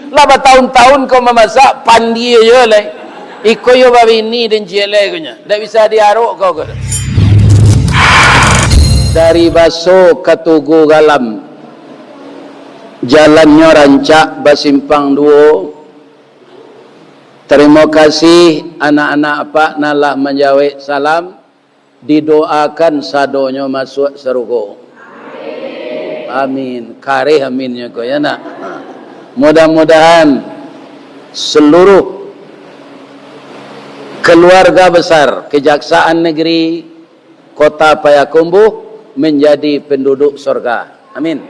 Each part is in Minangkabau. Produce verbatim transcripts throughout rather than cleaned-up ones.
Lah batahun-tahun kau mamasak, pandie jo lai. Iko yo babini den ciek lai ko nyo. Ndak bisa diarok kau ko. Dari Baso ka Tugu Galam, jalannyo rancak basimpang duo. Tarimo kasih anak-anak Apak nan lah manjawek salam. Didoakan sadonyo masuak sarugo. Amin. Kareh aminnyo ko, ya nak? Mudah-mudahan seluruh keluarga besar Kejaksaan Negeri Kota Payakumbuh menjadi penduduk sorga. Amin.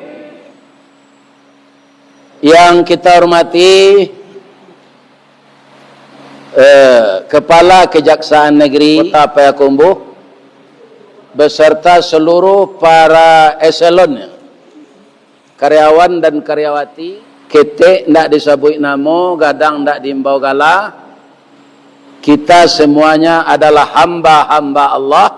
Yang kita hormati, eh, Kepala Kejaksaan Negeri Kota Payakumbuh, beserta seluruh para eselonnya, karyawan dan karyawati, ketek ndak disabuik namo, gadang ndak diimbau gala, kita semuanya adalah hamba-hamba Allah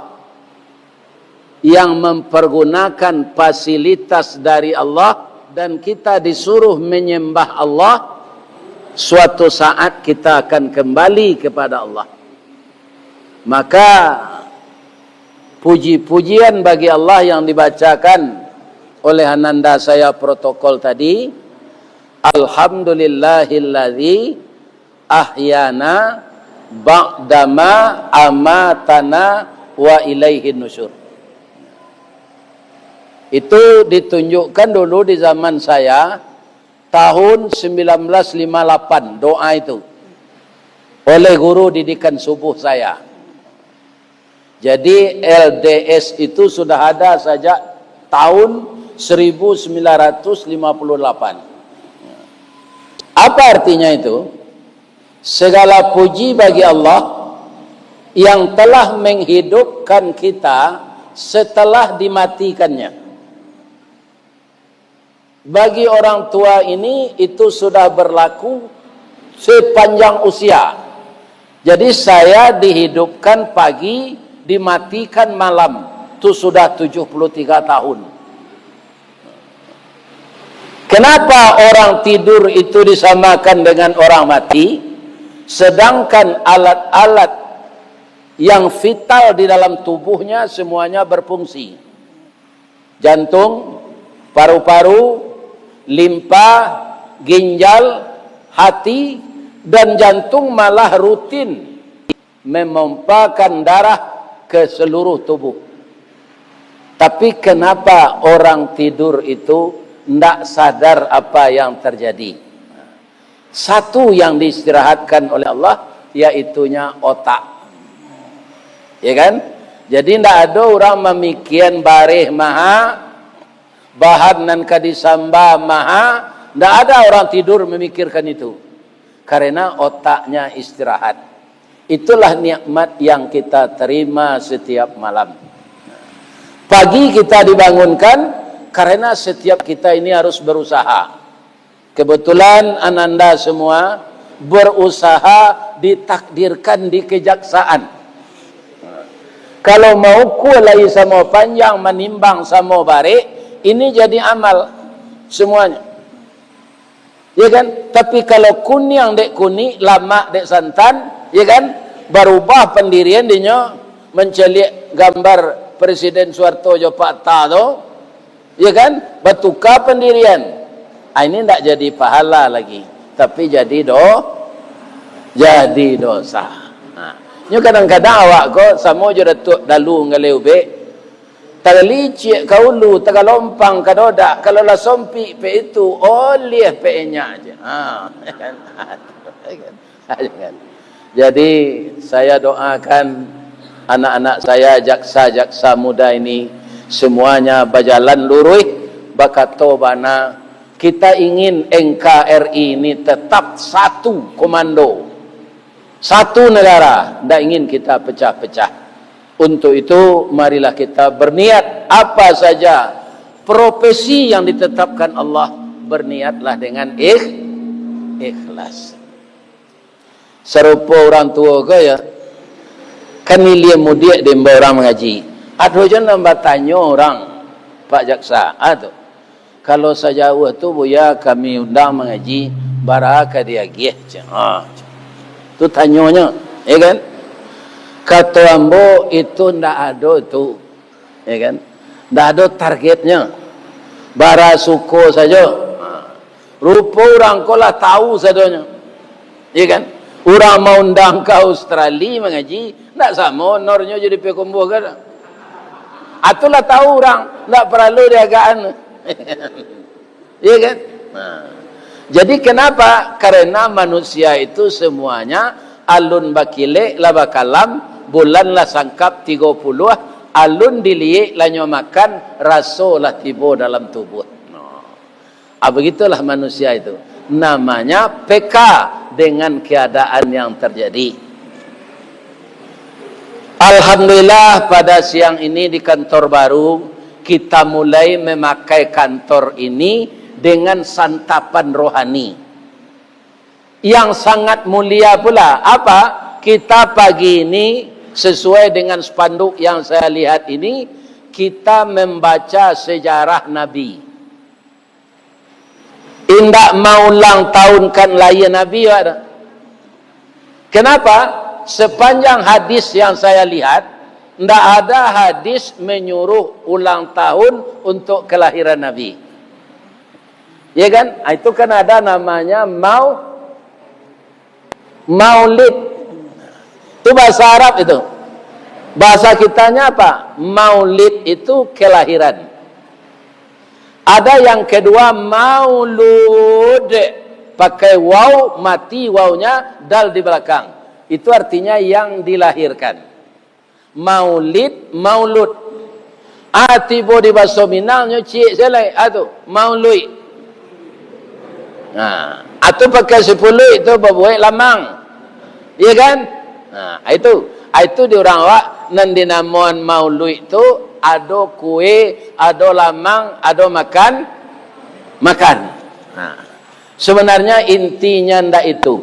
yang mempergunakan fasilitas dari Allah, dan kita disuruh menyembah Allah, suatu saat kita akan kembali kepada Allah. Maka, puji-pujian bagi Allah yang dibacakan oleh ananda saya protokol tadi, "Alhamdulillahilladzi ahyana ba'dama amatana wa ilaihin nusyur." Itu ditunjukkan dulu di zaman saya, tahun sembilan belas lima lapan, doa itu oleh guru didikan subuh saya. Jadi, L D S itu sudah ada sejak tahun seribu sembilan ratus lima puluh delapan. Apa artinya itu? Segala puji bagi Allah yang telah menghidupkan kita setelah dimatikannya. Bagi orang tua ini, itu sudah berlaku sepanjang usia. Jadi, saya dihidupkan pagi, dimatikan malam, tu sudah tujuh puluh tiga tahun. Kenapa orang tidur itu disamakan dengan orang mati, sedangkan alat-alat yang vital di dalam tubuhnya semuanya berfungsi? Jantung, paru-paru, limpa, ginjal, hati, dan jantung malah rutin memompakan darah ke seluruh tubuh. Tapi, kenapa orang tidur itu ndak sadar apa yang terjadi? Satu yang diistirahatkan oleh Allah, yaitunya otak. Ya kan? Jadi, ndak ado urang mamikian bareh maha, bahan nan ka disamba maha, ndak ada orang tidur memikirkan itu. Karena otaknya istirahat. Itulah nikmat yang kita terima setiap malam. Pagi kita dibangunkan, karena setiap kita ini harus berusaha. Kebetulan ananda semua berusaha ditakdirkan di kejaksaan. Kalau maukua lai samo panjang, manimbang samo barek, ini jadi amal semuanya. Ya kan? Tapi kalau kuniang dek kunik, lamak dek santan, ya kan? Barubah pandirian dinyo, mancaliak gambar Presiden Suharto jo Pak Hatta tu, ya kan? Batuka pandirian. Ah, ini ndak jadi pahala lagi, tapi jadi do-, jadi dosa. Nah, nyo kadang-kadang awak ko samo jo Datuak Dalu Nggaleh Ubek. Talicik ka ulu, tagalompang ka dodak, kalau lah sompik pek itu, oliah pek enyak je. Ha, kan? Jangan. Jadi, saya doakan anak-anak saya, jaksa-jaksa muda ini, semuanya bajalan luruih, bakato bana. Kita ingin N K R I ini tetap satu komando, satu negara, ndak ingin kita pecah-pecah. Untuk itu, marilah kita berniat, apa saja profesi yang ditetapkan Allah, berniatlah dengan ikh-, ikhlas. Sarupo urang tuo ko, ya, kan ilia mudiak diimbau urang mangaji. Ado juo nan batanyo urang, Pak Jaksa, ah, tu. Kalau sajauah tu, Buya, kami undang mangaji, Bara ka diagiah, cek. Ha, cek. Tu tanyonyo, ya kan? Kato ambo, itu ndak ado tu, ya kan? Ndak ado targetnyo. Bara suko sajo. Ha. Rupo urang ko lah tahu sadonyo. Ya kan? Urang maundang ka Australia mangaji, ndak samo honornyo jo di Payakumbuah ko. Atulah tahu urang, ndak paralu diagakan. Iya kan? Nah. Jadi kenapa? Karena manusia itu semuanya alun bakilek lah bakalam, bulan lah sangkap tigo puluah, alun diliek lah nyo makan, raso lah tibo dalam tubuh. Nah. Ah, begitulah manusia itu. Namanya peka dengan keadaan yang terjadi. Alhamdulillah, pada siang ini di kantor baru, kita mulai memakai kantor ini dengan santapan rohani yang sangat mulia pula. Apa? Kita pagi ini, sesuai dengan spanduk yang saya lihat ini, kita membaca sejarah Nabi. Indak maulang tahunkan lahia Nabi, wak tu. Kenapa? Sepanjang hadis yang saya lihat, ndak ada hadis menyuruh ulang tahun untuk kelahiran Nabi. Ya kan? Ah, itu kan ada namanya mau-, maulid. Itu bahasa Arab itu. Bahasa kitanya apa? Maulid itu kelahiran. Ada yang kedua, maulud. Pakai waw, mati wawnya, dal di belakang. Itu artinya yang dilahirkan. Maulid, maulud. Ah, tibo di baso Minang, nyo ciek se lai. Ah, tu, mauluik. Nah, atu pakai sipuluik tu babuek lamang. Iya kan? Nah, itu. Itu di urang awak nan dinamoan mauluik tu, ado kue, ado lamang, ado makan, makan. Nah, sebenarnya intinya ndak itu.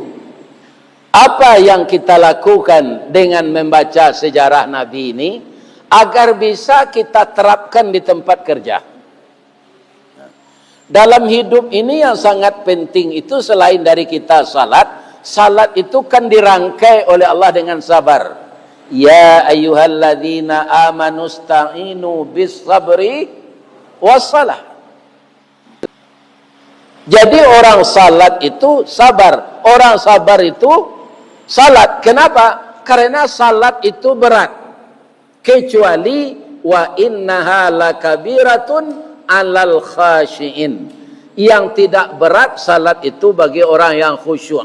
Apa yang kita lakukan dengan membaca sejarah Nabi ini, agar bisa kita terapkan di tempat kerja? Dalam hidup ini yang sangat penting itu, selain dari kita salat, salat itu kan dirangkai oleh Allah dengan sabar. "Ya ayyuhalladzina amanu sta'inu bis sabri was salah." Jadi orang salat itu sabar, orang sabar itu salat. Kenapa? Karena salat itu berat. Kecuali, "Wa innaha lakabiratun alal khasyiin." Yang tidak berat salat itu bagi orang yang khusyuk.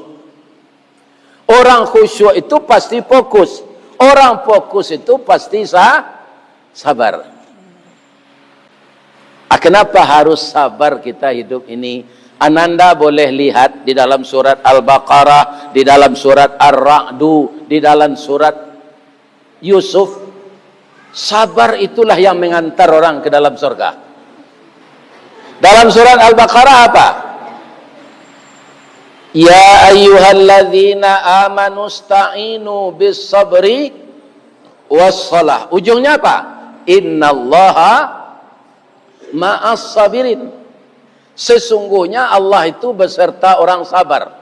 Orang khusyuk itu pasti fokus. Orang fokus itu pasti sa-, sabar. Ah, kenapa harus sabar kita hidup ini? Ananda boleh lihat di dalam surat Al-Baqarah, di dalam surat Ar-Ra'du, di dalam surat Yusuf, sabar itulah yang mengantar orang ke dalam surga. Dalam surat Al-Baqarah apa? "Ya ayyuhalladzina amanu sta'inu bis sabri was salah." Ujungnya apa? "Innallaha ma'as sabirin." Sesungguhnya Allah itu beserta orang sabar.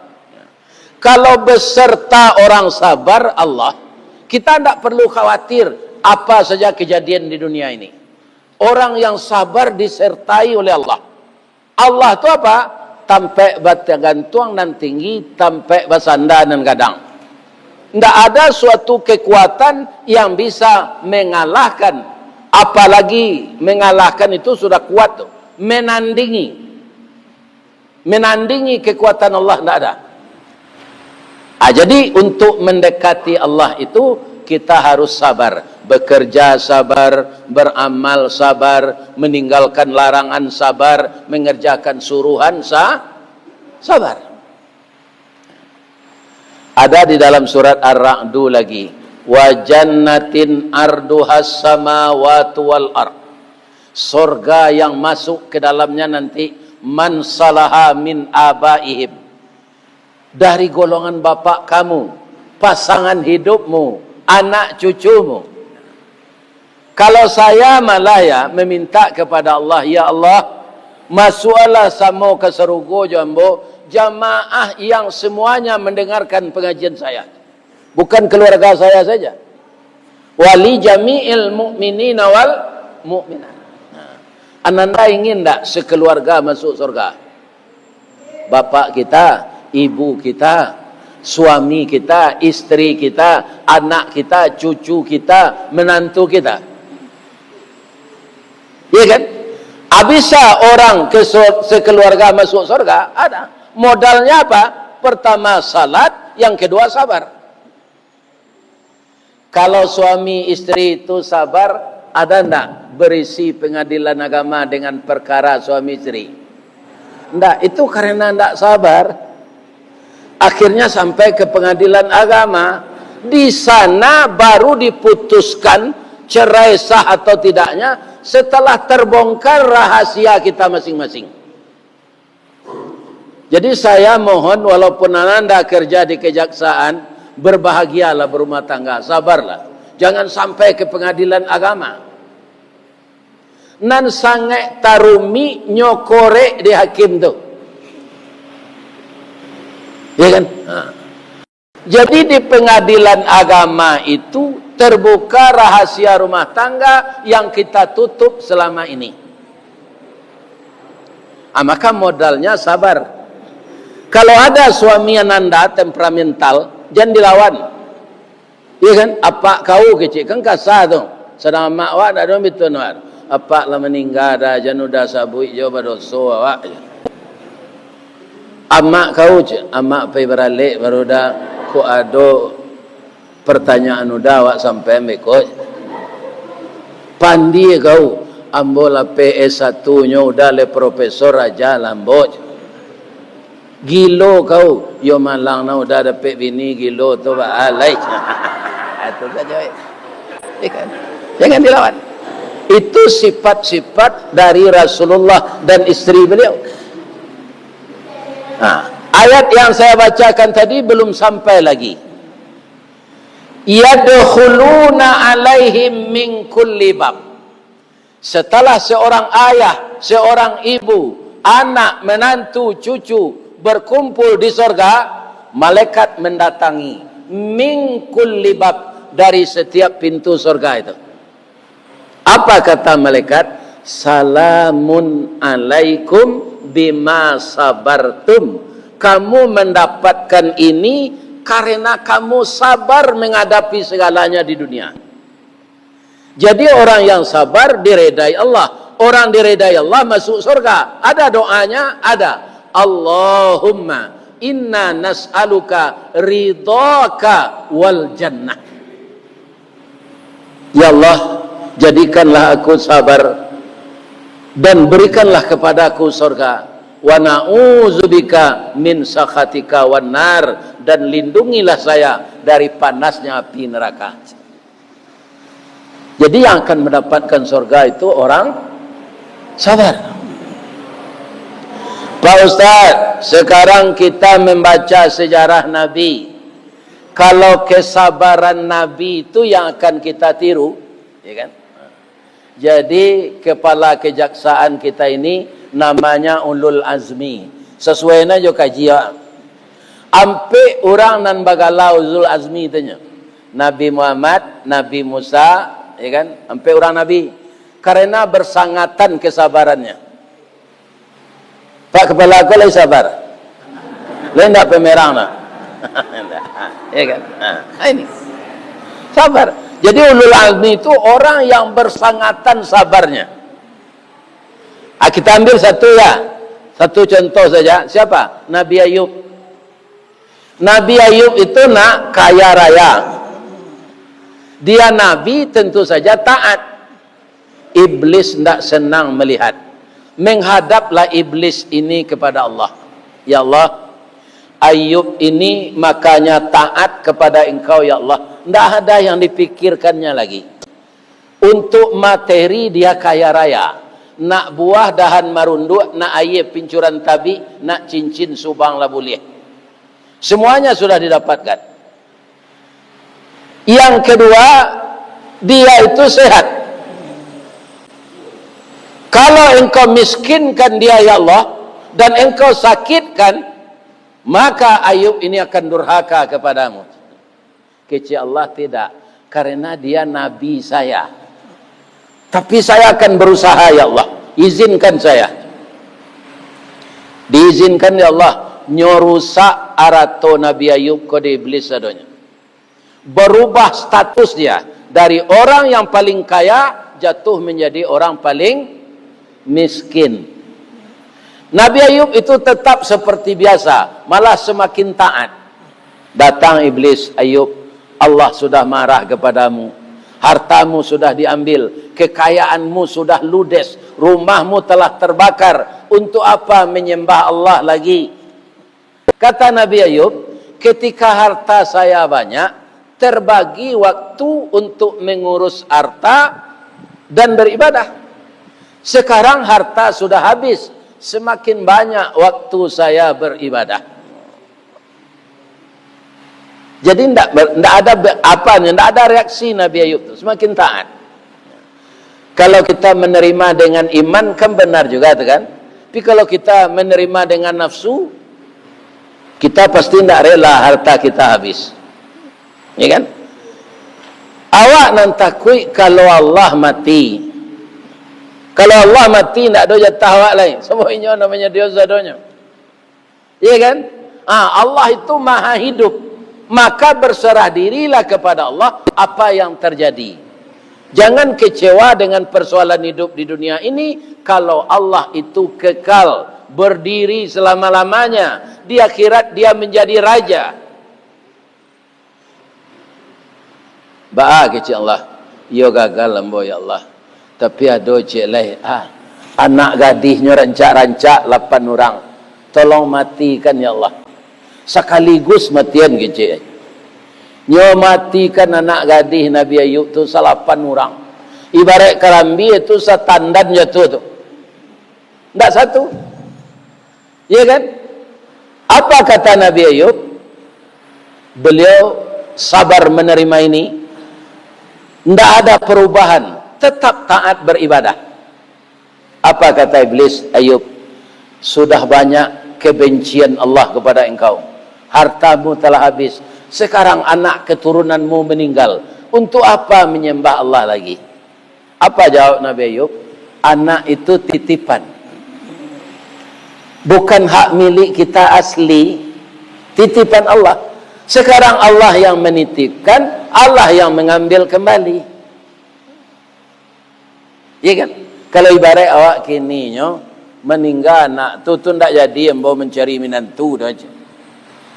Kalau beserta orang sabar Allah, kita ndak perlu khawatir apa saja kejadian di dunia ini. Orang yang sabar disertai oleh Allah. Allah tu apa? Tampek bagantuang nan tinggi, tampek basanda nan gadang. Ndak ada suatu kekuatan yang bisa mengalahkan, apalagi mengalahkan itu sudah kuat tu, menandingi. Menandingi kekuatan Allah ndak ada. Ah, jadi untuk mendekati Allah itu kita harus sabar, bekerja sabar, beramal sabar, meninggalkan larangan sabar, mengerjakan suruhan sa-, sabar. Ada di dalam surat Ar-Ra'du lagi, "Wa jannatin arduhas samawati wal ard." Sorga yang masuk ke dalamnya nanti, "man salaha min abaihim." Dari golongan bapak kamu, pasangan hidupmu, anak cucumu. Kalau saya malah ya meminta kepada Allah, "Ya Allah, Masuaklah samo ka sarugo jo ambo, jamaah yang semuanya mendengarkan pengajian saya. Bukan keluarga saya saja. Wali jami'il mu'minina wal mu'minat. Nah, ananda ingin ndak sekeluarga masuk surga? Bapak kita, ibu kita, suami kita, istri kita, anak kita, cucu kita, menantu kita. Iya kan? Ah, bisa orang ke sur-, sekeluarga masuk surga? Ada. Modalnya apa? Pertama salat, yang kedua sabar. Kalau suami istri itu sabar, ada ndak berisi pengadilan agama dengan perkara suami istri? Ndak, itu karena ndak sabar. Akhirnya sampai ke pengadilan agama. Di sana baru diputuskan cerai sah atau tidaknya setelah terbongkar rahasia kita masing-masing. Jadi saya mohon, walaupun ananda kerja di kejaksaan, berbahagialah berumah tangga, sabarlah. Jangan sampai ke pengadilan agama. Nan sangaik tarumik nyo korek di hakim tu. Ya kan? Ha. Jadi di pengadilan agama itu terbuka rahasia rumah tangga yang kita tutup selama ini. Ah, maka modalnya sabar. Kalau ada suami ananda temperamental, jangan dilawan. Iya kan? Apak kau kecek kan kasar tu. Sadang amak awak ndak ado bitu nuar. Apak lah maningga dah, jan udah sabuik jo badoso awak. Amak kau, cek, amak pai baralek baru dah, kok ado pertanyaan udah awak sampaian beko. Pandie kau, ambo lapeh S satu nyo udah le profesor aja lah ambo. Gilo kau, yo malang nah udah dapek bini gilo tu baalai. Itu saja. Iya kan? Jangan dilawan. Itu sifat-sifat dari Rasulullah dan istri beliau. Nah, ayat yang saya bacakan tadi belum sampai lagi. Yadkhuluna alaihim min kulli bab. Setelah seorang ayah, seorang ibu, anak, menantu, cucu berkumpul di sorga, malaikat mendatangi min kulli bab, dari setiap pintu sorga itu. Apa kata malaikat? "Salamun alaikum bima sabartum." Kamu mendapatkan ini karena kamu sabar menghadapi segalanya di dunia. Jadi orang yang sabar diredai Allah. Orang diredai Allah masuk surga. Ada doanya? Ada. "Allahumma inna nas'aluka ridhaka wal jannah." Ya Allah, jadikanlah aku sabar dan berikanlah kepadaku surga. "Wa na'udzubika min sakhatika wan nar," dan lindungilah saya dari panasnya api neraka. Jadi yang akan mendapatkan surga itu orang sabar. Pak Ustaz, sekarang kita membaca sejarah Nabi. Kalau kesabaran Nabi itu yang akan kita tiru, ya kan? Jadi kepala kejaksaan kita ini namanya ulul azmi. Sesuai na jo kaji awak. Ampek urang nan bagala ulul azmi tu nyo. Nabi Muhammad, Nabi Musa, ya kan? Ampek urang nabi. Karena bersangatan kesabarannya. Pak Kepala, aku lai sabar. Lai ndak pemerang dah. Ya kan? Ha, ini. Sabar. Jadi ulul azmi itu orang yang bersangatan sabarnya. Ah, kita ambil satu ya. Satu contoh saja. Siapa? Nabi Ayub. Nabi Ayub itu nak kaya raya. Dia nabi, tentu saja taat. Iblis ndak senang melihat. Menghadaplah iblis ini kepada Allah. "Ya Allah, Ayub ini makanya taat kepada Engkau, ya Allah. Ndak ada yang dipikirkannya lagi. Untuk materi dia kaya raya. Nak buah dahan marunduak, nak aia pincuran tabik, nak cincin subang lah buliah. Semuanya sudah didapatkan." Yang kedua, dia itu sehat. Kalau Engkau miskinkan dia, ya Allah, dan engkau sakitkan, maka Ayub ini akan durhaka kepadamu. Kecek Allah, "Tidak, karena dia nabi saya. Tapi saya akan berusaha, ya Allah. Izinkan saya." Diizinkan, ya Allah, nyo rusak arato Nabi Ayub ko di Iblis sadonyo. Berubah status dia dari orang yang paling kaya, jatuh menjadi orang paling miskin. Nabi Ayub itu tetap seperti biasa, malah semakin taat. Datang Iblis, "Ayub, Allah sudah marah kepadamu. Hartamu sudah diambil, kekayaanmu sudah ludes, rumahmu telah terbakar. Untuk apa menyembah Allah lagi?" Kata Nabi Ayub, "Ketika harta saya banyak, terbagi waktu untuk mengurus harta dan beribadah. Sekarang harta sudah habis, semakin banyak waktu saya beribadah." Jadi ndak ber-, ndak ada be-, apa ni, ndak ada reaksi Nabi Ayub tu, semakin taat. Kalau kita menerima dengan iman, kan benar juga tu kan. Tapi kalau kita menerima dengan nafsu, kita pasti ndak rela harta kita habis. Ya kan? Awak nan takuik kalau Allah mati. Kalau Allah mati, ndak ado jatah awak lai. Sabab inyo namanya Dios sadonyo. Iya kan? Ah, Allah itu maha hidup. Maka berserah dirilah kepada Allah apa yang terjadi. Jangan kecewa dengan persoalan hidup di dunia ini, kalau Allah itu kekal, berdiri selama-lamanya. Di akhirat dia menjadi raja. Baa kecek Allah, "Iyo gagal ambo, ya Allah. Tapi ado cek lai, ah, anak gadihnyo rancak-rancak lapan urang. Tolong matikan, ya Allah." Sakaligus matian kecek. Nyo matikan anak gadih Nabi Ayub tu salapan urang. Ibarat karambia tu satandan jatuah tu. Ndak satu. Ya kan? Apa kata Nabi Ayub? Beliau sabar menerima ini. Ndak ada perubahan. Tetap taat beribadah. Apa kata Iblis, "Ayub, sudah banyak kebencian Allah kepada engkau. Hartamu telah habis. Sekarang anak keturunanmu meninggal. Untuk apa menyembah Allah lagi?" Apa jawab Nabi Ayub? "Anak itu titipan. Bukan hak milik kita asli. Titipan Allah. Sekarang Allah yang menitipkan, Allah yang mengambil kembali." Iya kan? Kalau ibarat awak kini nyo, maningga anak tu, tu ndak jadi ambo mancari minantu doh.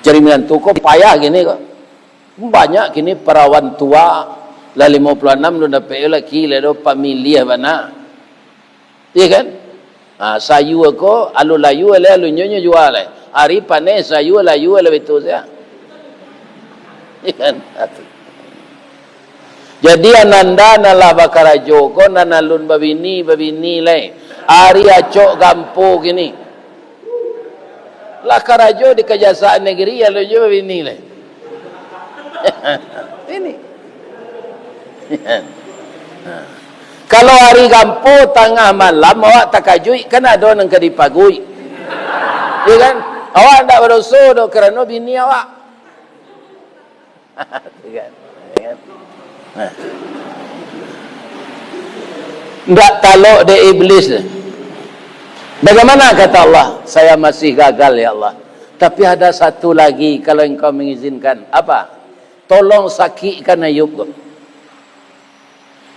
Cari minantu ko payah kini ko. Banyak kini parawan tua, lah limo puluah anam alun dapek laki lai doh, pamiliah bana. Iya kan? Ha, sayua ko, alun layua lai, alun nyo nyo jua lai. Ari paneh sayua layua lai bitu sajo. Iya kan? Jadi ananda nan lah bakarajo ko, nan alun babini, babini lai. Ari acok gampo kini. Lah karajo di kajasaan nagari, alun juo babini lai. Ini. Kalau ari gampo tangah malam awak takajuik, kan ado nan ka dipaguik. Ya kan? Awak ndak badoso doh karano bini awak. Kan? Kan? Nah. Ndak talok dek Iblis. Bagaimana kata Allah? "Saya masih gagal, ya Allah. Tapi ada satu lagi, kalau Engkau mengizinkan." Apa? "Tolong sakikkan Ayub ko."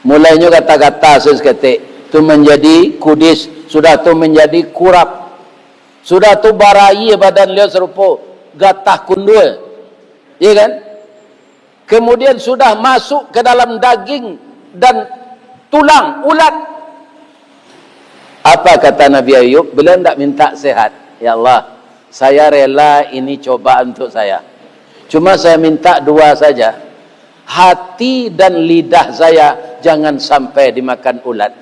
Mulainyo gata-gata saketek, tu manjadi kudis, sudah tu manjadi kurap. Sudah tu baraia badan liau sarupo gatah kundua. Iya kan? Kemudian sudah masuk ke dalam daging dan tulang, ulat. Apa kata Nabi Ayub? Beliau ndak minta sehat. "Ya Allah, saya rela ini cobaan untuk saya. Cuma saya minta dua saja. Hati dan lidah saya jangan sampai dimakan ulat.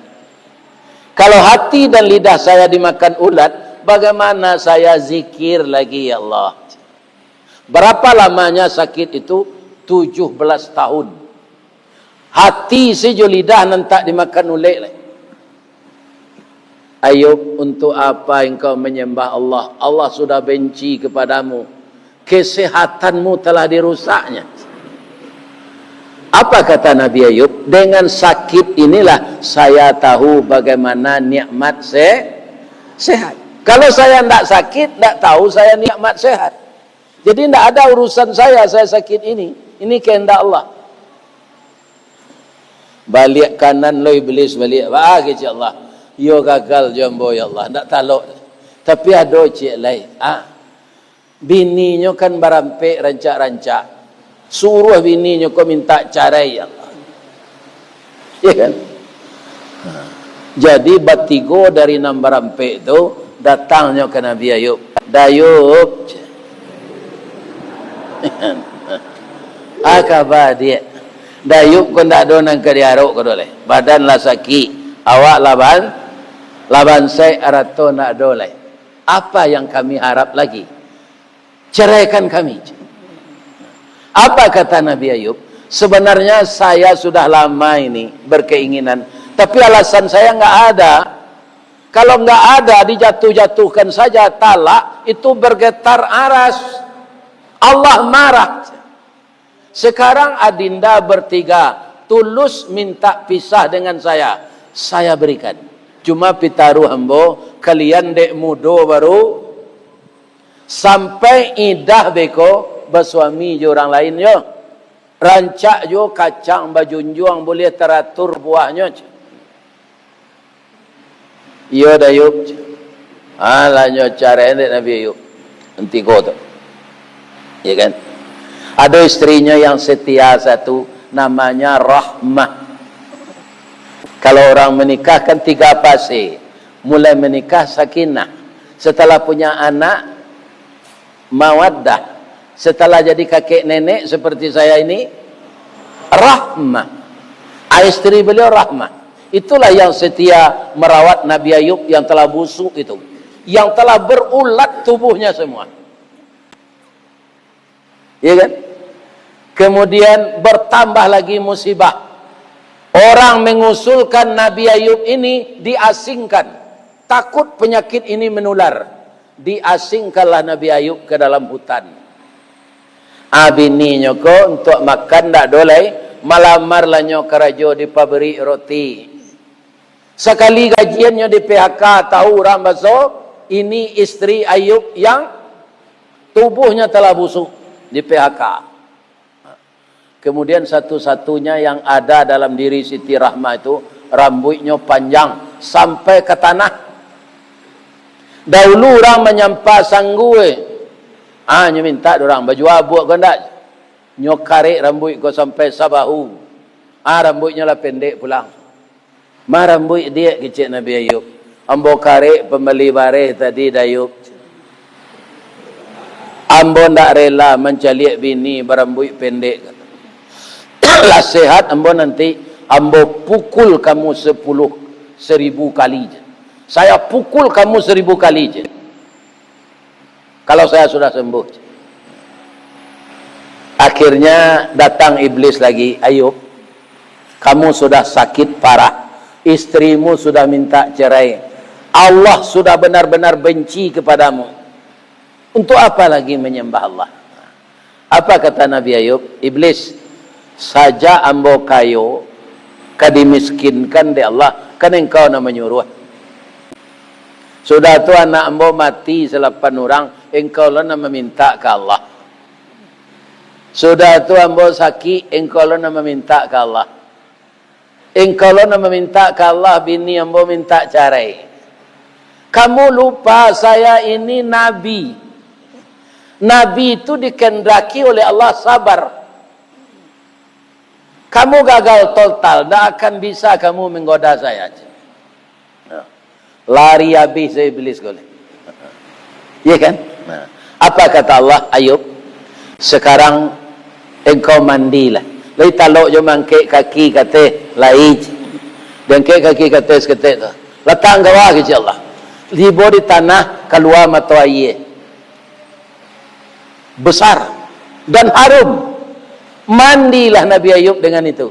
Kalau hati dan lidah saya dimakan ulat, bagaimana saya zikir lagi, ya Allah?" Berapa lamanya sakit itu? Tujuh belas tahun. Hati sajo, lidah nan tak dimakan ulat lai. "Ayub, untuk apa engkau menyembah Allah? Allah sudah benci kepadamu. Kesehatanmu telah dirusaknya." Apa kata Nabi Ayub? "Dengan sakit inilah saya tahu bagaimana nikmat se-, sehat. Kalau saya ndak sakit, ndak tahu saya nikmat sehat. Jadi ndak ada urusan saya, saya sakit ini. Ini kehendak Allah." Baliak kanan lo iblis baliak. "Ah, kecek Allah. Yo gagal jo ambo, ya Allah. Ndak talok. Tapi ado ciek lai. Ah, bininyo kan barampek rancak-rancak. Suruah bininyo ko minta carai, ya Allah." Ya kan? Nah, jadi batigo dari nan barampek tu datangnyo ka Nabi Ayub. "Dayub," "Akaba, Diak?" "Dayub ko ndak ado nan ka diarok ko doh lai. Badan lah sakik, awak lah ban-, lah bansaik, arato ndak ado lai. Apa yang kami harap lagi? Ceraikan kami." Apa kata Nabi Ayub? "Sebenarnya saya sudah lama ini berkeinginan, tapi alasan saya nggak ada. Kalau nggak ada, dijatuh-jatuhkan saja talak, itu bergetar aras. Allah marah. Sekarang adinda bertiga tulus minta pisah dengan saya, saya berikan. Cuma pitaruah ambo, kalian dek mudo baru, sampai idah beko basuami jo urang lain yo. Rancak juo kacang bajunjuang, buliah taratur buahnyo." "Iyo, Dayub." Alah nyo carai dek Nabi Ayub. Tigo tu. Ya kan? Ado istrinyo yang setia satu, namanya Rahmah. Kalau orang menikah kan tiga fase. Mulai menikah sakinah. Setelah punya anak, mawaddah. Setelah jadi kakek nenek seperti saya ini, rahmah. Ah, istri beliau rahmah. Itulah yang setia merawat Nabi Ayub yang telah busuk itu, yang telah berulat tubuhnya semua. Ya kan? Kemudian bertambah lagi musibah. Orang mengusulkan Nabi Ayub ini diasingkan. Takut penyakit ini menular. Diasingkanlah Nabi Ayub ke dalam hutan. Ah, bininyo ko untuak makan ndak ado lai, malamarlah nyo karajo di pabrik roti. Sakali gajiannyo di-P H K, tahu urang baso, ini istri Ayub yang tubuhnya telah busuk, di-P H K. Kemudian satu-satunya yang ada dalam diri Siti Rahmah itu, rambuiknyo panjang sampai ka tanah. Dahulu urang manyampa sanggu, eh. Ah, nyo mintak dek urang, bajua abuak ko ndak? Nyo karek rambuik ko sampai sabahu. Ah, rambuiknyo lah pendek pulang. "Ma rambuik, Diak?" kecek Nabi Ayub. "Ambo karek pambali bareh tadi, Dayub. Ambo ndak rela mancaliak bini barambuik pendek." "Lah sehat ambo nanti, ambo pukul kamu sepuluh, seribu kali je. Saya pukul kamu seribu kali je. Kalau saya sudah sembuh." Akhirnya datang iblis lagi, "Ayub, kamu sudah sakit parah, istrimu sudah minta cerai, Allah sudah benar-benar benci kepadamu. Untuk apa lagi menyembah Allah?" Apa kata Nabi Ayub? "Iblis, sajak ambo kayo, ka dimiskinkan dek Allah, kan engkau nan manyuruah. Sudah tu anak ambo mati salapan urang, engkau lo nan mamintak ka Allah. Sudah tu ambo sakik, engkau lo nan mamintak ka Allah. Engkau lo nan mamintak ka Allah, bini ambo mintak carai. Kamu lupa saya ini nabi. Nabi itu dikehendaki oleh Allah sabar. Kamu gagal total, ndak akan bisa kamu menggoda saya." Nah, lari abih se iblis ko lai. Iya kan? Nah, apa kata Allah, "Ayub, sekarang engkau mandilah." Lai talok jo mangkek kaki ka ateh, lai. Diangkek kaki ka ateh saketek tu. Latak ka bawah, kecek Allah. Tibo di tanah, kalua mato aia. Besar dan harum. Mandilah Nabi Ayub dengan itu.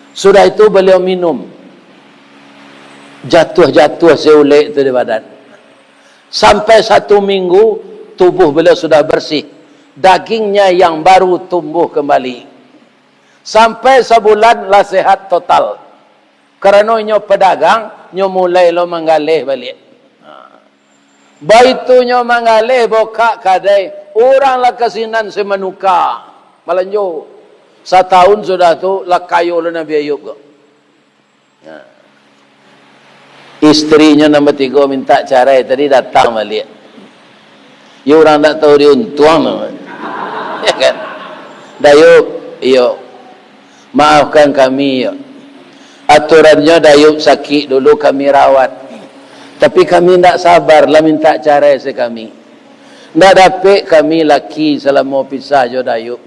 Sudah itu beliau minum. Jatuah-jatuah si ulek tu di badan. Sampai satu minggu, tubuh beliau sudah bersih. Dagingnya yang baru tumbuh kembali. Sampai sabulan lah sehat total. Karano inyo pedagang, nyo mulai lo manggaleh baliak. Ha. Baitu nyo manggaleh, bukak kadai, urang lah ka sinan si manuka, balanjo. Satahun sudah tu, lah kayo lo Nabi Ayub ko. Nah. Istrinyo nan batigo mintak carai tadi datang baliak. Yo, urang ndak tahu diuntuang tu. Ya kan? "Dayub, iyo. Maafkan kami, iyo. Aturannyo Dayub sakik dulu kami rawat. Tapi kami ndak sabar lah mintak carai se kami. Ndak dapek kami laki salamo pisah jo Dayub.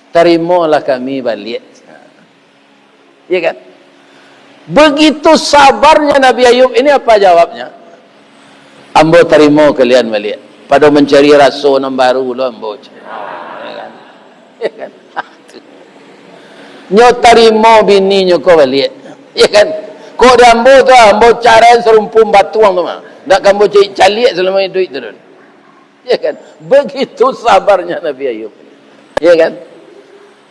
Tarimolah kami baliak." Ya kan? Begitu sabarnya Nabi Ayub ini, apa jawabnya? "Ambo tarimo kalian baliak. Pado mancari raso nan baru lo ambo." Ya kan? Ya kan? Nyo tarimo bininyo ko baliak. Ya kan? Kok di ambo tu, ambo carai sarumpun batuang tu mah. Ndak ka ambo caliak-caliak salamo iduik tu doh. Ya kan? Begitu sabarnya Nabi Ayub. Ya kan?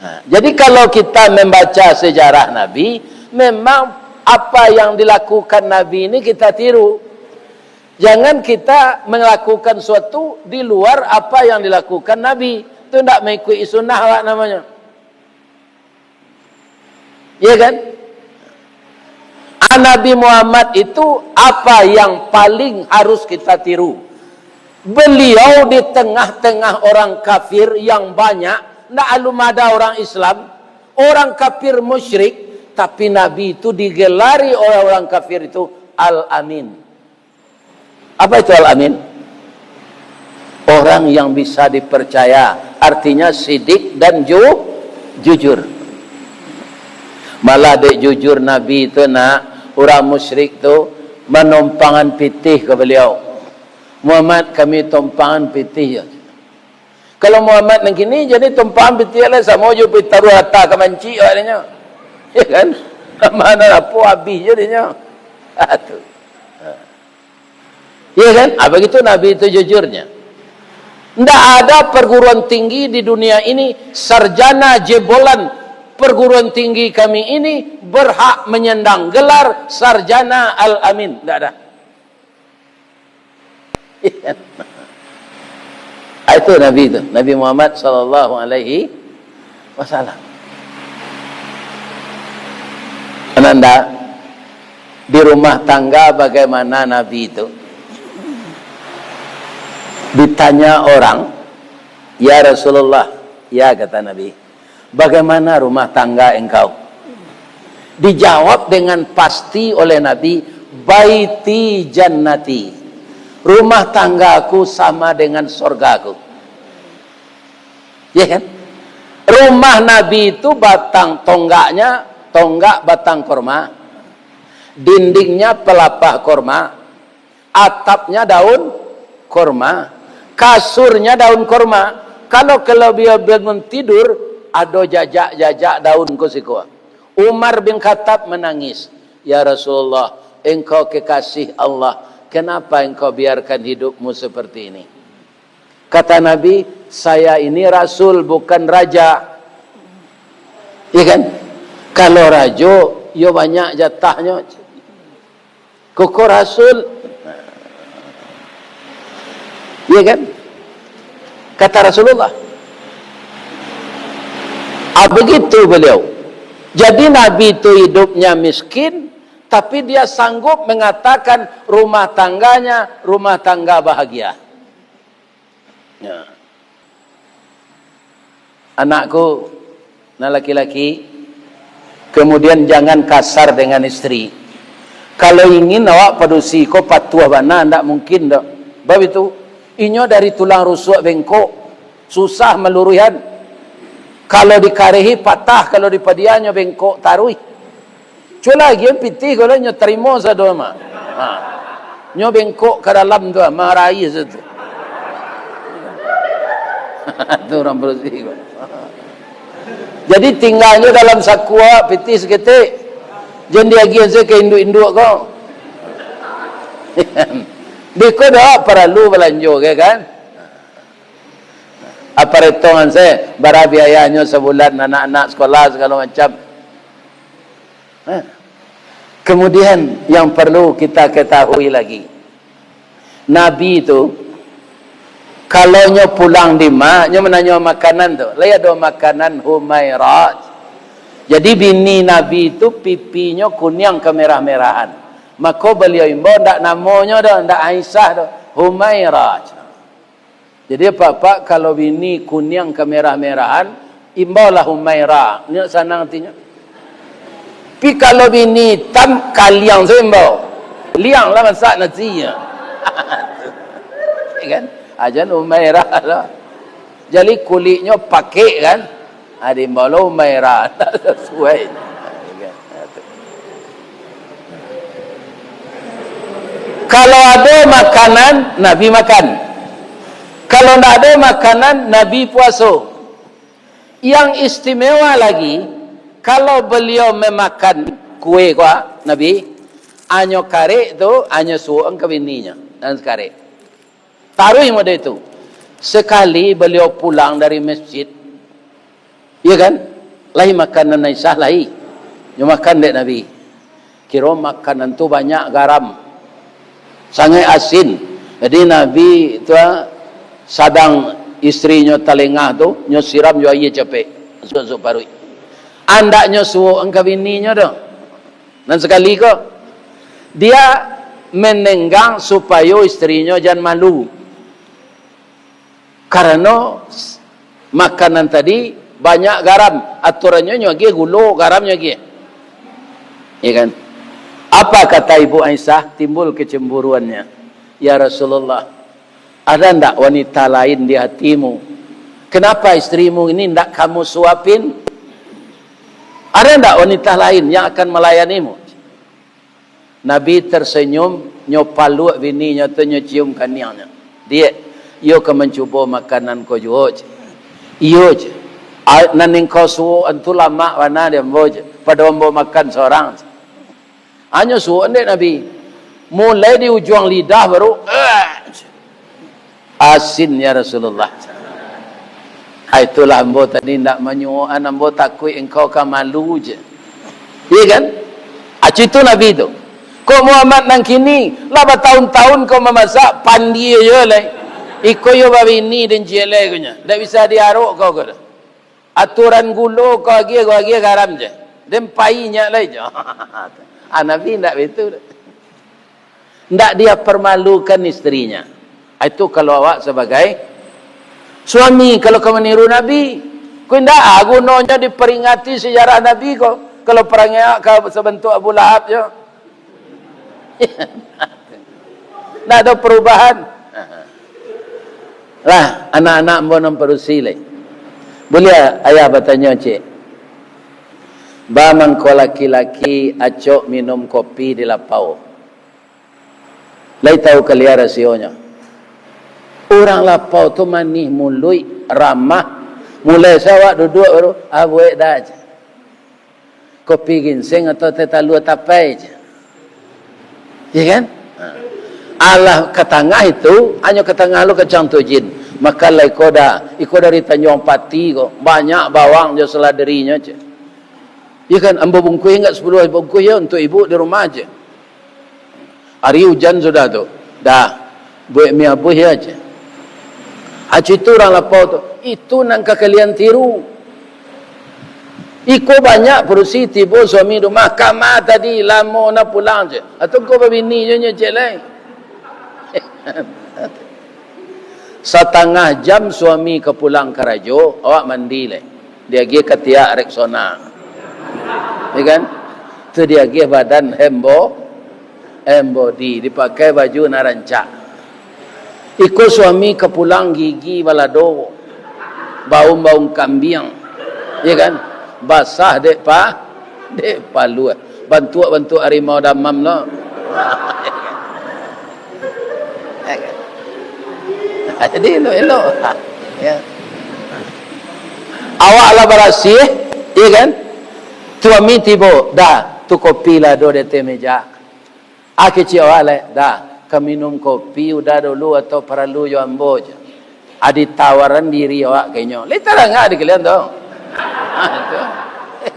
Nah, jadi kalau kita membaca sejarah Nabi, memang apa yang dilakukan Nabi ini kita tiru. Jangan kita melakukan suatu di luar apa yang dilakukan Nabi. Itu ndak mengikuti sunnah awak namanya. Ya kan? Ah, Nabi Muhammad itu apa yang paling harus kita tiru? Beliau di tengah-tengah orang kafir yang banyak, ndak alun ada orang Islam, orang kafir musyrik, tapi Nabi itu digelari oleh orang kafir itu Al-Amin. Apa itu Al-Amin? Orang yang bisa dipercaya, artinya sidik dan ju-, jujur. Malah dek jujur Nabi tu nak, urang musyrik tu manompangan pitih ka baliau. "Muhammad, kami tompangan pitih jo." Kalau Muhammad nan kini, jadi tompangan pitih lah, samo jo pitaruah atah ka mancik awak dinyo. Ya kan? Mana apo abih jo dinyo. Ah, tu. Ya kan? Ah, begitu Nabi itu jujurnya. Ndak ada perguruan tinggi di dunia ini, sarjana jebolan perguruan tinggi kami ini berhak menyandang gelar sarjana Al-Amin. Ndak ada. Ah, itu Nabi itu, Nabi Muhammad sallallahu alaihi wasallam. Ananda, di rumah tangga bagaimana Nabi itu? Ditanya orang, "Ya Rasulullah," "Ya," kata Nabi, "bagaimana rumah tangga engkau?" Dijawab dengan pasti oleh Nabi, "Baiti jannati." Rumah tanggaku sama dengan sorgaku. Ya kan? Rumah Nabi itu batang tonggaknya, tonggak batang korma, dindingnya pelapah korma, atapnya daun korma, kasurnya daun korma. Kalau, kalau bia bangun tidur, ado jajak-jajak daun ko siko. Umar bin Khattab menangis, "Ya Rasulullah, engkau kekasih Allah, kenapa engkau biarkan hidupmu seperti ini?" Kata Nabi, "Saya ini rasul, bukan raja." Ya kan? Kalau rajo, yo banyak jatahnyo. Koko rasul. Ya kan? Kata Rasulullah. Ah, begitu beliau. Jadi Nabi itu hidupnya miskin, tapi dia sanggup mengatakan rumah tangganya rumah tangga bahagia. Ya. Anakku, nah, laki-laki, kemudian jangan kasar dengan istri. Kalau ingin awak padusi ko patuah bana, ndak mungkin doh. Bab itu, inyo dari tulang rusuk bengkok, susah maluruihan. Kalau dikarehi patah, kalau dipadiahnyo bengkok taruih. Cubo lagi pitih ko lah, nyo tarimo sado mah. Ha. Nyo bengkok ka dalam tu, ah, marai satu. Tu urang padusi ko. Jadi tinggalnyo dalam sakua pitih saketek. Jan diagiah se ka induak-induak ko. Beko dak paralu balanjo, kan? Apa retongan se, bara biayanyo sabulan anak-anak sekolah sagalo macam. Ha. Kemudian yang perlu kita ketahui lagi, Nabi tu, kalau nyo pulang di ma, nyo mananyo makanan tu, "Lai ado makanan, Humaira?" Jadi bini Nabi tu pipinyo kuniang kemerah-merahan. Mako baliau imbau, ndak namonyo doh, ndak Aisyah doh, Humaira. Jadi, apak-apak, kalau bini kuniang kemerah-merahan, imbaulah Humaira. Nyo sanang atinyo. Tapi kalau bini itam, kaliang sajo imbau. Liang lah masak nasi. Ya kan? Ajan Humaira lah. Jadi, kuliknyo pakek, kan? Ha, diimbau lo Humaira, ndak sasuai. Kalau ado makanan, Nabi makan. Kalau ndak ado makanan, Nabi puaso. Yang istimewa lagi, kalau baliau mamakan kue ko, Nabi, anyo karek tu, anyo suok ka bininyo, nan sakarek. Taruih model itu. Sekali baliau pulang dari masjid, iya kan? Lai makan nan Aisyah lai. Nyo makan dek Nabi. Kiro makanan tu banyak garam. Sangaik asin. Jadi Nabi tu, ah, sadang istrinyo talengah tu, nyo siram jo aia capek. Masuak-masuak paruik. Andak nyo suok ka bininyo tu. Nan sakali ko, dia menenggang supayo istrinyo jan malu. Karano s-, makanan tadi banyak garam, aturannyo nyo agiah gulo, garam nyo agiah. Ya kan? Apa kata Ibu Aisyah? Timbul kecemburuannya. "Ya Rasulullah, ada ndak wanita lain di hatimu? Kenapa istrimu ini ndak kamu suapin? Ada ndak wanita lain yang akan melayanimu?" Nabi tersenyum, nyo paluak bininyo tu, nyo cium kaniangnyo. "Diak, iyo ka mancubo makanan ko juo," cek. "Iyo," cek. "A-, nan engkau suok tu lamak bana di ambo," cek. "Pado ambo makan sorang," cek. Anyo suok dek Nabi. Mulai di ujuang lidah baru, "Eh," cek. "Asin, ya Rasulullah." "Ah, itulah ambo tadi ndak manyuokan, ambo takuik engkau ka malu," cek. Iya kan? Aci tu Nabi tu. Kok Muhammad nan kini, lah batahun-tahun kau mamasak, pandia jo lai. Iko yo babini den cielai ko nyo. Ndak bisa diarok kau ko tu. Aturan gulo kau agiah, kau agiah garam je. Den pai nyak lai je. Ah, Nabi ndak baitu tu. Ndak dia permalukan istrinya. Itu kalau awak sebagai suami, kalau kau meniru Nabi, kau indak ah gunonyo diperingati sejarah Nabi ko, kalau parangai awak ka sebentuk Abu Lahab jo. Ndak ada perubahan. Lah, anak-anak ambo nan padusi lai. Buliah ayah batanyo, cek? Ba mangko laki-laki acok minum kopi di lapau? Lai tahu kalian rasionyo? Urang lapau tu manih muluik, ramah. Mulai se awak duduak baru, "Ah, buek dah," je. "Kopi ginseng atau teh talua tapai," je. Ya kan? Ha. Alah ka tangah itu, hanyo ka tangah lo kacang tu jin. Makanlah iko dah, iko dari Tanjuang Pati ko. Banyak bawang jo seladerinyo, je. Ya kan? Ambo bungkuih inggak sepuluh bungkuih yo untuk ibu di rumah, je. Ari ujan sudah tu. Dah. Buek mi abuih yo, je. Aci tu urang lapau tu. Itu nan ka kalian tiru. Iko banyak padusi tibo suami di rumah, "Kama tadi, lamo na pulang," je. Atau ko babini jo nyo, cek lai. Satangah jam suami ka pulang karajo, awak mandi lai. Diagiah katiak Rexona. Ya kan? Tu diagiah badan hembo, hembodi, dipakai baju nan rancak. Iko suami ka pulang gigi balado, baun-baun kambiang. Ya kan? Basah dek pa, dek paluah. Bantuak-bantuak harimau damam lo. Jadi elok-elok. Ya. Awak lah barasiah, ya kan? Suami tibo, "Dah, tu kopi lah ado di ateh meja." Ah, kecek awak lai, "Dah, Ka minum kopi udah dulu atau paralu jo ambo je? Adi tawaran diri awak ka inyo. Lai tarang di kalian tu. Tu,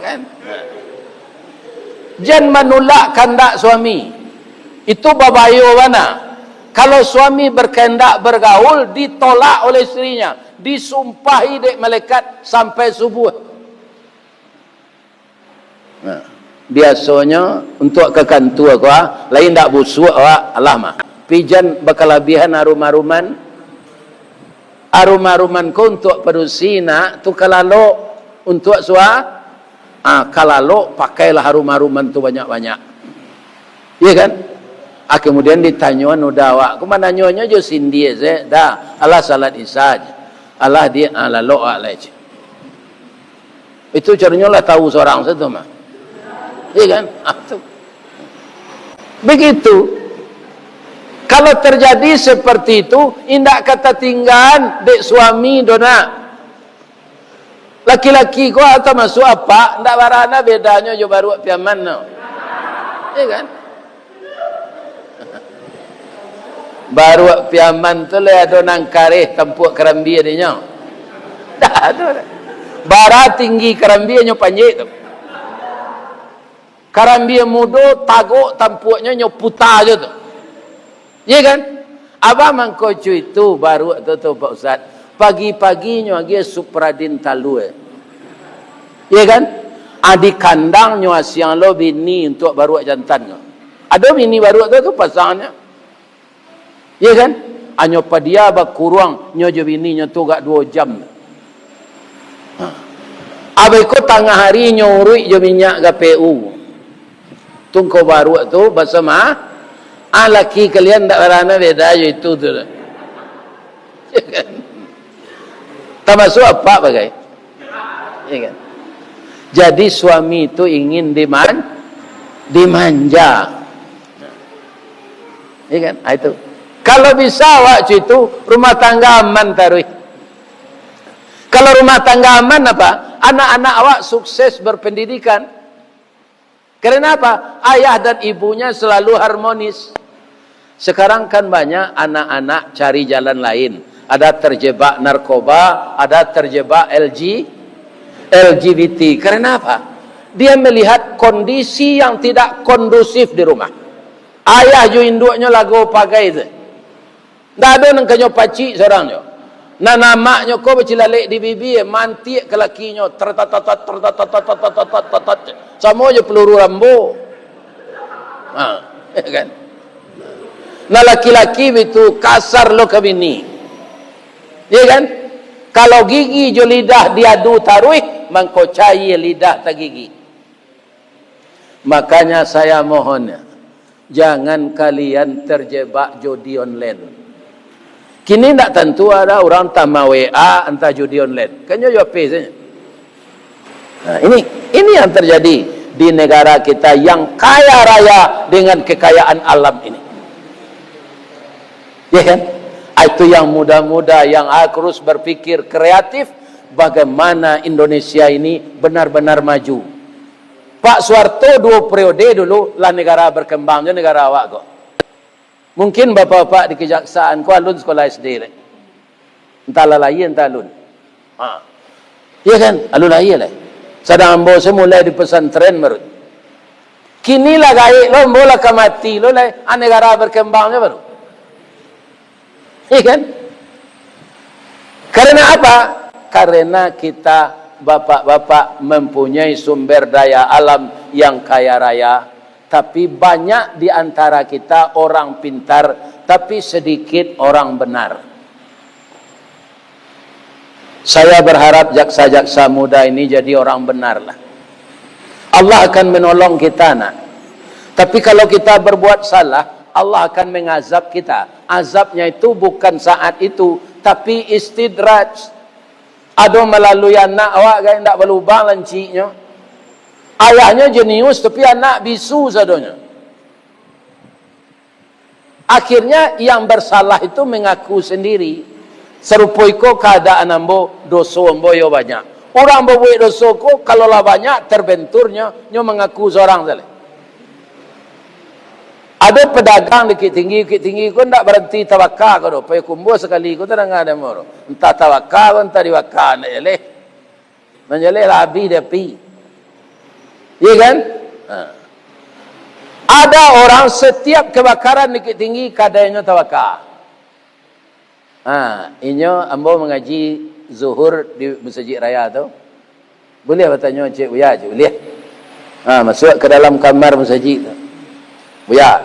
kan? Jan manulak kandak suami. Itu babayo bana. Kalau suami berkehendak bergaul, ditolak oleh istrinya, disumpahi dek malaikat sampai subuh. Nah, biasonyo untuak ka kantua ko, ah, lain dak busuak awak, alah mah. Pijan bakalabiahan arum-aruman. Arum-aruman ko untuak padusi, nak, tu kalalok untuak sua-, ah, kalalok pakailah arum-aruman tu banyak-banyak. Iya kan? Ah, kemudian ditanyoan udah awak, ko mananyonyo jo sindia se, dah, alah salat Isya je. Alah dia, ah, lalok awak lai je. Itu caronyo lah tahu sorang sato mah. Iya kan? Ah, tu. Begitu. Kalau terjadi seperti itu, indak ka tatinggaan dek suami doh nak. Laki-laki ko atau masuk apak, ndak barana bedanyo jo baruak piaman no. Iya kan? Baruak piaman tu lai ado nan kareh tampuak karambia dinyo. Dak ado. Bara tinggi karambia nyo panjek tu. Karambia mudo tagok tampuaknyo nyo puta jo tu. Iya kan? Abah mangko cuitu baruak tu, tu, Pak Ustaz. Pagi-paginyo agiah Supradin talua. Iya kan? Adi kandangnyo asiang lo bini untuak baruak jantan ko. Ado bini baruak tu, tu pasangannyo. Iya kan? Anyo padia bakuruang nyo jo bininyo tu agak duo jam. Ha. Abih ko tangah hari nyo uruik jo minyak G P U. Tungko baruak tu basama, ah, laki kalian ndak barana beda jo itu tu. Iya kan? Tamasuak apak bagai. Iya kan? Jadi suami tu ingin diman-, dimanja. Iya kan? Ah, itu. Kalau bisa awak cuitu, rumah tangga aman taruih. Kalau rumah tangga aman apa? Anak-anak awak sukses berpendidikan. Karena apa? Ayah dan ibunya selalu harmonis. Sekarang kan banyak anak-anak cari jalan lain. Ada terjebak narkoba, ada terjebak L G, L G B T. Karena apa? Dia melihat kondisi yang tidak kondusif di rumah. Ayah jo induaknyo lago pagai tu. Ndak ado nan kanyo pacik surang jo. Nan amaknyo ko bacilalek di bibia, mantiak ka lakinyo, tertatatat, tertatatat, tertatatat, tertatatat. Samo jo peluru Rambo. Ha, ya kan? Nah, laki-laki bitu kasar lo ka bini. Ya kan? Kalau gigi jo lidah diadu taruih, mangko caia lidah tagigi. Makanya saya mohon, jangan kalian terjebak judi online. Kini ndak tantu ada urang tama W A antah judi online. Kanyo jo H P saja. Nah, ini, ini yang terjadi di negara kita yang kaya raya dengan kekayaan alam ini. Ya kan? Ah, itu yang muda-muda yang harus berpikir kreatif, bagaimana Indonesia ini benar-benar maju. Pak Suharto duo periode dulu lah negara berkembang jo negara awak ko. Mungkin bapak-bapak di kejaksaan ko alun sekolah S D lai. Entah lah lahia, entah alun. Ha. Iya kan? Alun lahia lai. Sadang ambo se mulai di pesantren baru. Kini lah gaek lo, ambo lah ka mati lo lai. Ah, negara berkembang jo baru. Iya kan? Karena apa? Karena kita bapak-bapak mempunyai sumber daya alam yang kaya raya, tapi banyak di antara kita orang pintar, tapi sedikit orang benar. Saya berharap jaksa-jaksa muda ini jadi orang benar lah. Allah akan menolong kita, nak. Tapi kalau kita berbuat salah, Allah akan mengazab kita. Azabnya itu bukan saat itu, tapi istidraj. Ado malalui anak awak, gai indak balubang lanciknyo. Ayahnyo jenius, tapi anak bisu sadonyo. Akhirnya, yang bersalah itu mengaku sendiri. Sarupo iko kaadaan ambo, doso ambo yo banyak. Urang babuek doso ko, kalau lah banyak, terbenturnyo, nyo mangaku sorang sajo. Ado pedagang di Bukittinggi, Bukittinggi ko ndak baranti tabaka ko doh, payakumbuah sakali ko tadanga demo tu. Antah tabaka ko, antah dibaka, ndak jaleh. Nan jaleh lah abih di api. Iya kan? Ha. Ada orang setiap kebakaran di Bukittinggi, kadainyo tabaka. Ha, inyo ambo mangaji zuhur di Masajik Raya tu. Buliah batanyo, "Cik Buya, Cik, buliah?" Ha, masuak ka dalam kamar masajik tu. "Buya,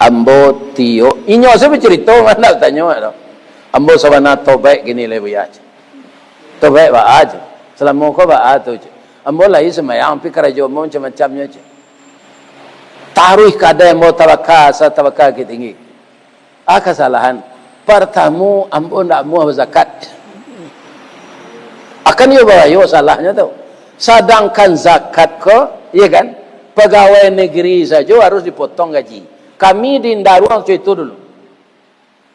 ambo tiok," inyo sajo bacarito, ndak batanyo tu. "Ambo sabana tobaik kini lai, Buya, Cik." "Tobaik baa, Cik?" "Salamo ko baa tu, Cik?" "Ambo lai sumbayang, tapi karajo ambo macam-macamnyo, Cik. Taruih kadai ambo tabaka, asa tabaka Bukittinggi." "A kasalahan?" "Partamo, ambo ndak amuah bazakat." Akan iyo barayo salahnyo tu. Sadangkan zakat ko, iya kan, pagawai nagari sajo harus dipotong gaji. Kami di Indaruang cak itu dulu.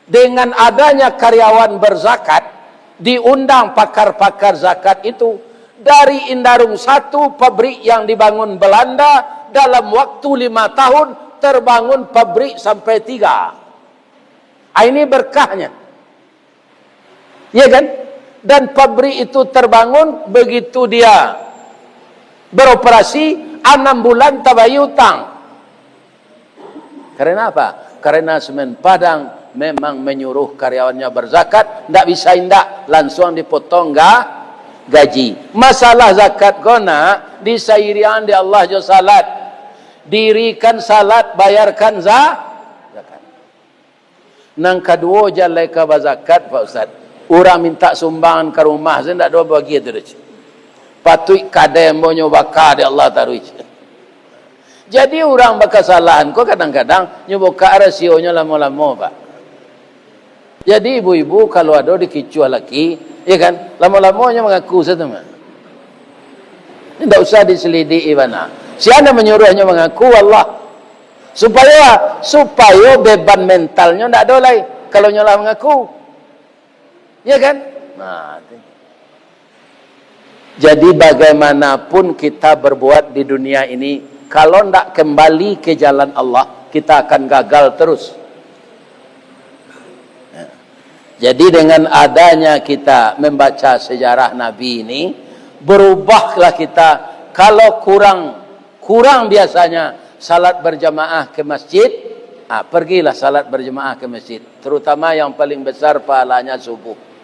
Dengan adanya karyawan berzakat, diundang pakar-pakar zakat itu dari Indaruang satu, pabrik yang dibangun Belanda, dalam waktu lima tahun terbangun pabrik sampai tiga. Ah, ini berkahnya. Ya kan? Dan pabrik itu terbangun, begitu dia beroperasi, enam bulan tabayia utang. Karena apa? Karena semen Padang memang menyuruh karyawannya berzakat, ndak bisa indak, langsung dipotong ga-, gaji. Masalah zakat ko nak disairian di Allah jo salat. Dirikan salat, bayarkan za-, zakat. Nan kaduo, jaleh ka bazakat, Pak Ustaz. Urang mintak sumbangan ka rumah, sajo ndak ado bagi tu doh, cik. Patuik kadai ambo nyo baka dek Allah taruih, cik. Jadi, urang bakasalahan ko kadang-kadang nyo bukak rasionyo lamo-lamo, Pak. Jadi, ibu-ibu kalau ado dikicuah laki, ya kan, lamo-lamo nyo mangaku sajo mah. Indak usah diselidiki bana. Sia nan manyuruh nyo mangaku? Allah. Supayo, supayo beban mentalnyo ndak ado lai, kalau nyo lah mangaku. Ya kan? Nah, tu. Jadi, bagaimanapun kita berbuat di dunia ini, kalau ndak kembali ke jalan Allah, kita akan gagal terus. Ya. Jadi, dengan adanya kita membaca sejarah Nabi ini, berubahlah kita. Kalau kurang, kurang biasanya salat berjamaah ke masjid, ah, pergilah salat berjamaah ke masjid, terutama yang paling besar pahalanya subuh.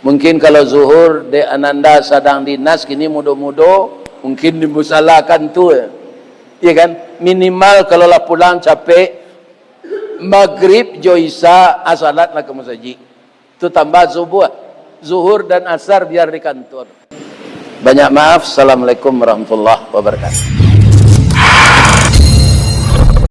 Mungkin kalau zuhur, dek ananda sadang dinas, kini mudo-mudo, mungkin di musala kan tu, ya kan? Minimal kalau lah pulang capek, magrib jo isya, ah, salatlah ka masajik. Tu tambah subuh, zuhur dan asar biar di kantor. Banyak maaf. Assalamualaikum warahmatullahi wabarakatuh.